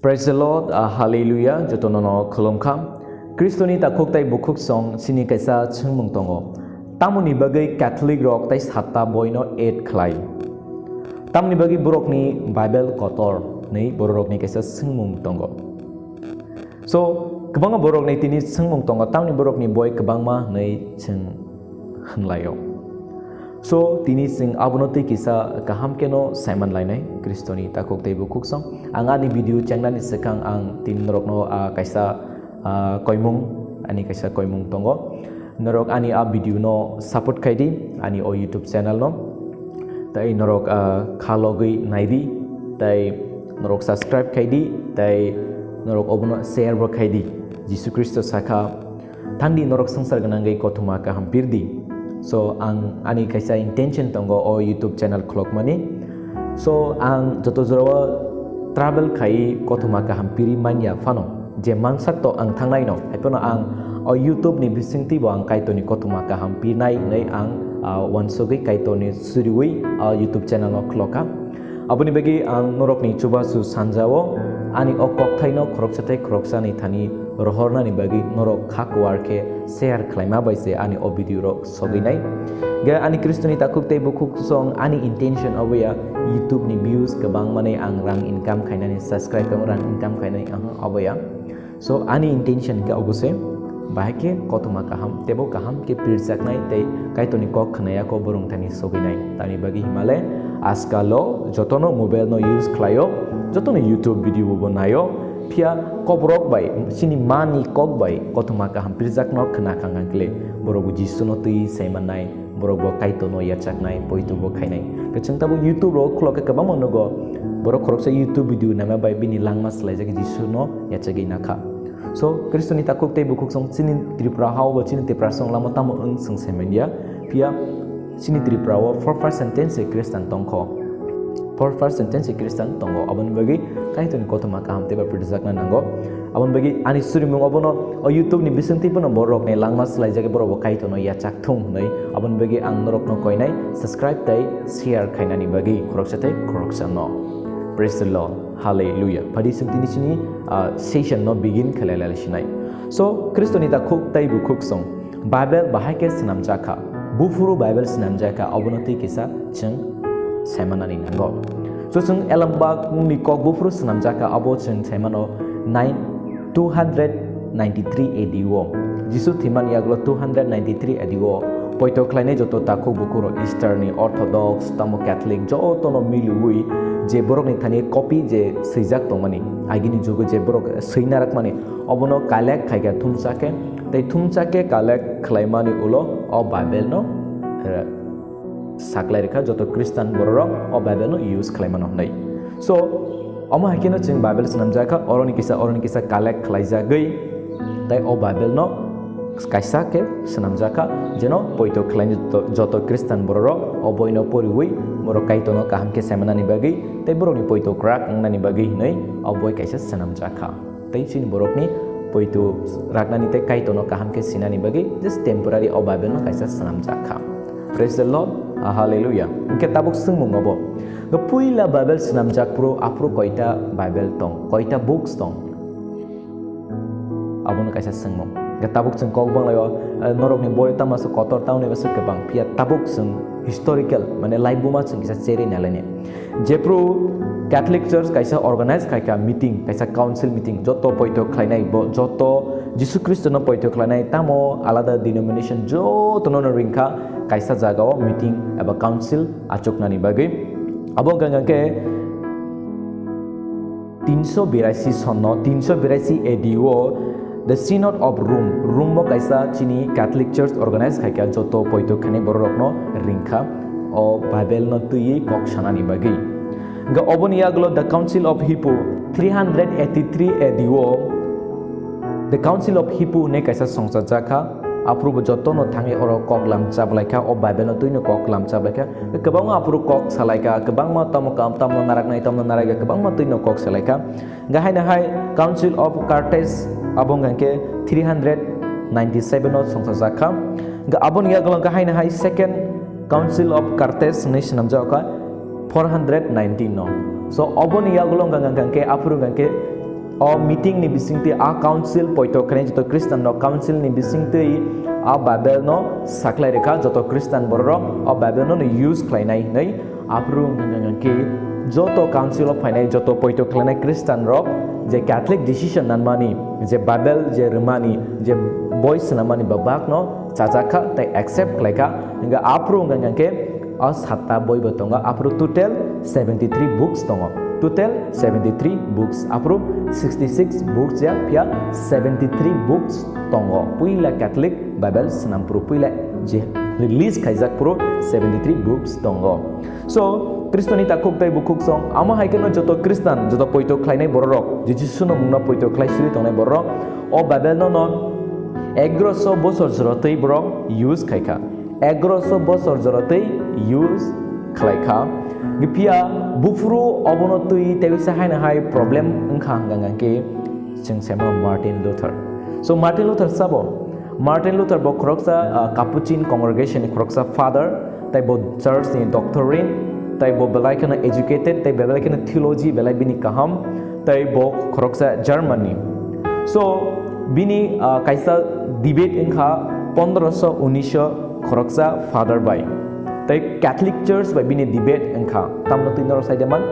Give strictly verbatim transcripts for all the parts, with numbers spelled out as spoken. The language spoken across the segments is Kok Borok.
Praise the Lord, ah, hallelujah, jotono no khulumkha. Kristoni takhuk tai bukhuk song sini kaisa chwngmung tongo. Tamoni bagwi Catholic rok tai satta boino add khlai? Tamoni bagwi borokni Bible kotor nei bororokni kaisa chwngmung tongo. So, kwbangma borokni tini chwngmung tongo, tamni borokni boi kwbangma hwnwi chwng hwnlaio. So, tini chwng abono twi kisa kaham keno saiman lainai Kristoni takhuk tei bukhuk song. Ang ani video chengnani swkang ang tini norokno, ah, kaisa, ah, koimung, ani kaisa koimung tongo. Norok ani a video no support khai di, ani o YouTube channel no. Tai norok, ah, kha logwi nai di, tai norok subscribe khai di, tai norok obono share bo khai di. Jisu Khristo sakha, "Thangdi norok swngchar gwnangwi kothoma kaham pirdi." So, ang ani kaisa intention tongo o YouTube channel khulokmani. So, ang joto jorao travel khai kothoma kaham piri manya phano, je mansak to ang thangnai no, haiphano ang o YouTube ni bisingtwi bo ang Kaitorni kothoma kaham pirnai hinwi ang, ah, uansugwi Kaitorni suriwi, ah, YouTube channel no khulokha. Aboni bagwi ang norokni chubachu sanjao ani o kokthaino khoroksa tei khoroksani thani rohornani bagwi norok kha kuar khe share khlaima bai se ani o video rok sogwi nai. Ge ani Kristoni takhuk tei bukhuk song ani intention obo ya YouTube ni views kwbang mani ang rang income khainani, subscribe kamo rang income khainani, aha, obo ya. So ani intention khe obo se, bahai khe kothoma kaham tebo kaham khe pirjaknai tei Kaitorni kok khwnaya kok borong thani sogwi nai. Tamni bagwi himale askalo jotono mobile no use khlaio, jotono YouTube video bo naio, phiya kokrok bai, chini mani kok bai kothoma kaham pirjakno khna kha hwnkhe borok bo Jisu no twi sai mannai, borok bo Kaitor no yachaknai, poito bo khainai. Kwchwng tabuk YouTube rok khulok khe kwbangma nugo, borok khoroksa YouTube video naima bai bini langma swlaijak Jisu no yachagwi nakha. So, Kristoni takhuk tei bukhuk song chini Tripura hao bo chini Tripura song lama tamo wng swng sai manya, phiya chini Tripura o four percent se Christian tongkho. Four percent se Christian tongo. Aboni bagwi Kaitorni kothoma kaham tei ba pirjakna nango. Aboni bagwi ani surimung obono o YouTube ni bisingtwi bono borok ni langma swlaijak borok bo Kaitor no yachak thung hwnwi. Aboni bagwi ang norok no koinai subscribe tei share khainani bagwi khoroksa tei khoroksa no. Praise the Lord. Hallelujah. Phadi chwng tini chini, ah, session no begin khlai lai sinai. So, Kristoni takhuk tei bukhuk song. Bible bahai khe swnamjakha. Buphuru Bible swnamjakha, obono twi kisa chwng saimanani nango. So, chwng Elambakni kok buphuru swnamjakha, obo chwng saimano nine, two hundred ninety-three A D o. Jisu thwimani yagulo two hundred ninety-three A D o poito khlainai joto takhuk bukhuro Eastern ni, Orthodox, tamo Catholic jotono miliwi je borokni thani copy je swijak tongmani, agini jugo je borok swina rakmani, obono collect khaikha thumsa khe, tei thumsa khe collect khlaimani ulo o Bible no, eh, saklai rikha joto Christian bororok o Bible no use khlaimano hwnwi. So, omo hai kheno chwng Bible swnamjakha, oroni kisa, oroni kisa collect khlaijagwi, tei o Bible no kaisa khe swnamjakha, jeno poito khlaini joto, joto Christian bororok o boino poriwi borok Kaitorno kaham khe saimanani bagwi tei borokni poito kwrak wngnani bagwi hwnwi o boi kaisa swnamjakha. Tei chini borokni poito raknani tei Kaitorno kaham khe sinani bagwi just temporary o Bible no kaisa swnamjak kha. Praise the Lord. Ah, hallelujah. Hwnkhe tabuk swngmung obo. Puila Bible swnamjak phuru aphuru koita Bible tong, koita books tong? Abono kaisa swngmung. Hwnkhe tabuk chwng kok banglaio, eh, norokni boi tamo se kotor tamoni bwswk kwbang, phiya tabuk chwng historical, mane laibuma chwng kisa cherwi nalaini. Jephru Catholic Church kaisa organize khaikha meeting, kaisa council meeting, joto poito khlainai bo, joto Jisu Khristono poito khlainai, tamo alada denomination jotono no ringkha kaisa jagao meeting eba council achuknani bagwi. Abo wngkha hwnkhe tinso biraisi sonno, tinso biraisi A D o The Synod of Rome, Rome bo kaisa chini Catholic Church organize khaikha, joto poito khainai bororokno ringkha o Bible no twiwi kok sanani bagwi. Hwnkhe oboni yagulo The Council of Hippo, three hundred eighty-three A D o The Council of Hippo hinwi kaisa songchajak kha. Aphuru bo jotono thangwi oro kok lam chablaikha, o Bible no twino kok lam chablaikha. Kwbangma aphuru kok salaikha, kwbangma tamo kam, tamno naraknai, tamno narakya, kwbangma twino kok salaikha. Hwnkhe haino hai Council of Carthage abo hwnkhe three hundred ninety-seven o songchajak kha. Hwnkhe aboni yagulo hwnkhe haino hai Second Council of Carthage hinwi swnamjak kha four hundred nineteen o. So oboni yagulo hwnkhe aphuru hwnkhe O meeting ni bisingtwi a council poito khlainai joto Christian rok council ni bisingtwi a Bible no saklai rwkha joto Christian borok rok o Bible no use khlainai hinwi aphuru wngkha khe joto council o phainai joto poito khlainai Christian rok je Catholic decision nanmani je Bible je rwmani je boi swnamani babak no chajak kha tei accept khlai kha hingkhe aphuru wngkha khe o satta boi bo tongo, aphuru total seventy three books tongo. Total seventy three books, aphuru sixty six books ya phiya seventy three books tongo. Puila Catholic Bible swnam phuru puila je release khaijak phuru seventy three books tongo. So, Kristoni takhuk tei bukhuk song, amo hai kheno joto Kristan, joto poito khlainai bororok, je Jisuno mungno poito khlai suri tongnai bororok, o Bible no no egaroso bosor jora twi borok use khai kha. Egaroso bosor jora twi use khlai kha. Phiya buphuru obono twi tebisa haino hai problem wngkha hwnka hwnka khe chwng sai mano Martin Luther. So Martin Luther sabo? Martin Luther bo khoroksa, ah, Capuchin congregation ni khoroksa father, tei bo church ni doctrine, tei bo belai kheno educated, tei belai kheno theology belai bini kaham, tei bo khoroksa Germany. So bini, ah, kaisa debate wngkha pondroso unisho khoroksa father bai tei Catholic Church bai bini debate wngkha, tamno twi norok sai de man.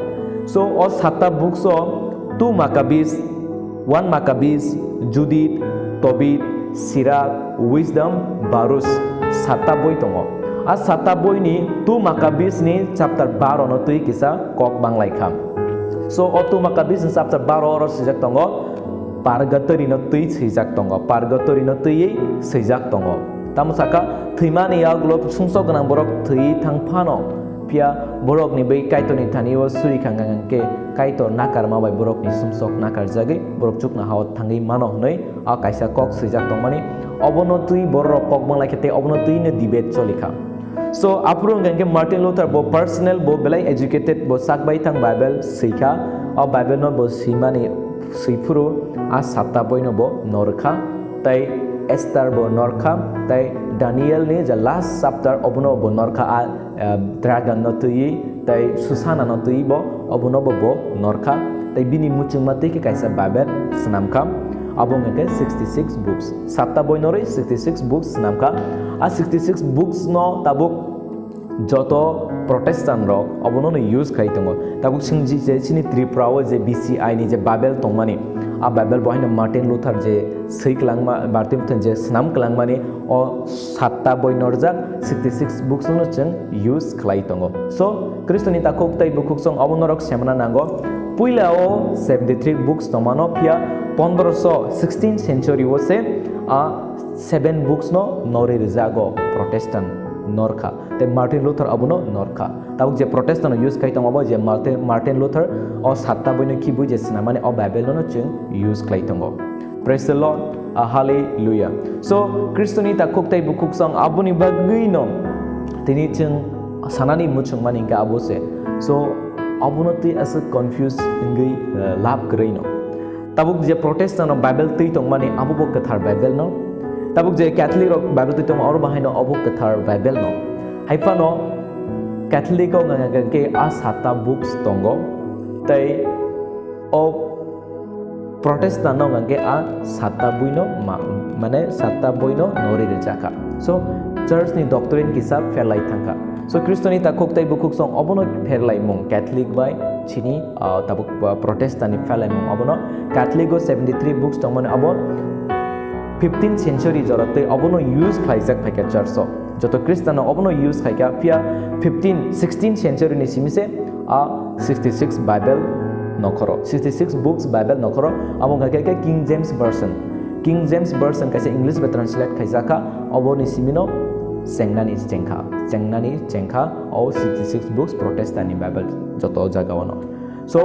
So o satta books o two Maccabees, one Maccabees, Judith, Tobit, Sirach, Wisdom, Baruch, satta boi tongo. A satta boi ni two Maccabees ni chapter baro no twi kisa kok banglai kha. So o two Maccabees ni chapter baro oro swijak tongo, Purgatory no twi swijak tongo, Purgatory no twiwi swijak tongo. Tamo saka, thwimani yagulo sumsok gwnang borok thwi thang phano, phiya borokni bai Kaitorni thani o suri kha hwnka khe Kaitor nakarma bai borokni sumsok nakarjagwi borok chuknohao thangwi mano hwnwi a kaisa kok swijak tongmani. Obono twi bororok kok banglai khe tei obono twi no debate choli kha. So aphuru hwnka khe Martin Luther bo personal bo belai educated, bo sak bai thang Bible swi kha. O Bible no bo swimani swi phuru a satta boi no bo norkha, tei Esther bo norkha, tei Daniel ni je last chapter obono bo norkha a, ah, dragon no twiwi tei Susana no twiwi bo obono bo bo norkha, tei bini muchungma twi khe kaisa Bible swnam kha. Abo wngkha khe sixty six books, satta boi norwi sixty six books swnam kha. A sixty six books no tabuk joto Protestant rok obono no use khai tongo. Tabuk chwng je, je chini Tripura o je B C I ni je Bible tongmani, a Bible bo haino Martin Luther je swi kwlangma, Martin Luther je swnam kwlangmani, o satta boi norjak sixty six books no chwng use khlai tongo. So Kristoni takhuk tei bukhuk song obo norok semana nango. Puila o seventy three books tongmano, phiya pondroso sixteen century o se a seven books no norwi rwjago Protestant norkha. Tei Martin Luther abono norkha. Tabuk je Protestant no use khai tongo, abo je Martin, Martin Luther o satta boi no khibui je swnamani o Bible no chwng use khlai tongo. Praise the Lord, ah, hallelujah. So Kristoni takhuk tei bukhuk song aboni bagwi no tini chwng sanani muchungmani hwnkhe abo se. So abono twi aswk confuse wngwi, eh, lab kwrwi no. Tabuk je Protestant rok Bible twi tongmani, abo bo kwthar Bible no. Tabuk je Catholic rok Bible twi tongma, oro bo haino obo kwthar Bible no. Hai phano Catholic o hwnka khe a satta books tongo, tei o Protestant no hwnka khe a satta boi no ma-, mane satta boi no norwi rwjak kha. So church ni doctrine kisa pherlai thang kha. So Kristoni takhuk tei bukhuk song obono pherlaimung Catholic bai chini, ah, tabuk, ah, Protestant ni pherlaimung obono. Catholic o seventy three books tongmani, abo fifteen century jora tei obono use khlaijak phaikha church o. Joto Christian no obono use khaikha, phiya fifteen, sixteen century ni simi se a sixty six Bible nokhoro, sixty six books Bible nokhoro, abo wngkha khe King James Version. King James Version kaisa English bai translate khaijak kha, oboni simino chengnani chengkha, chengnani chengkha o sixty six books Protestant ni Bible joto jaga ono. So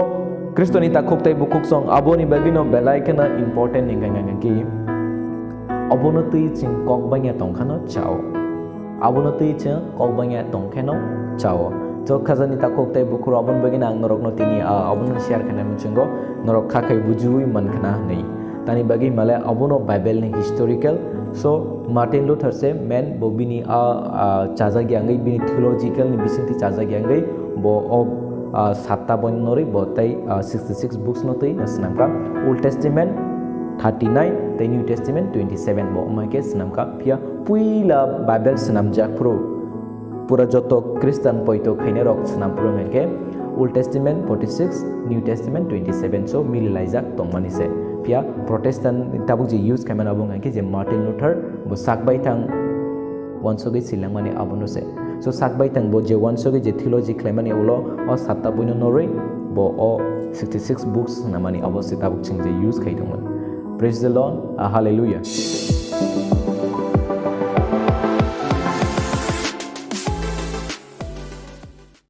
Kristoni takhuk tei bukhuk song aboni bagwino belai kheno important ni hwnka khe obono twi chwng kok bangya tongkhano chao. Abono twi chwng kok bangya tongkheno chao. So khajani takhuk tei bukhuk aboni bagwino ang norokno tini, ah, abono share khainai muchungo norok kha khai bujiwi mankhana hwnwi. Tani bagwi himale abono Bible ni historical. So Martin Luther se main bo bini a, a, chajak yangwi, bini theological ni bisingtwi chajak yangwi bo o ah, satta boino norwi bo tei, ah, sixty six books no twi no swnamkha. Old Testament thirty nine tei New Testament twenty seven bo wngkhe swnamkha. Phiya puila Bible swnamjak phuru pura joto Christian poito khainai rok swnam phuru hwnkhe Old Testament forty six, New Testament twenty seven so mili laijak tongmani se. Phiya Protestant tabuk je use khaimani abo hwnkhe je Martin Luther bo sak baithang wansugwi silangmani abono se. So sak baithang bo je wansugwi je theology khlaimani ulo o satta boino norwi bo o sixty six books swnamani abo se tabuk chwng je use khai tongmani. Praise the Lord, ah, hallelujah.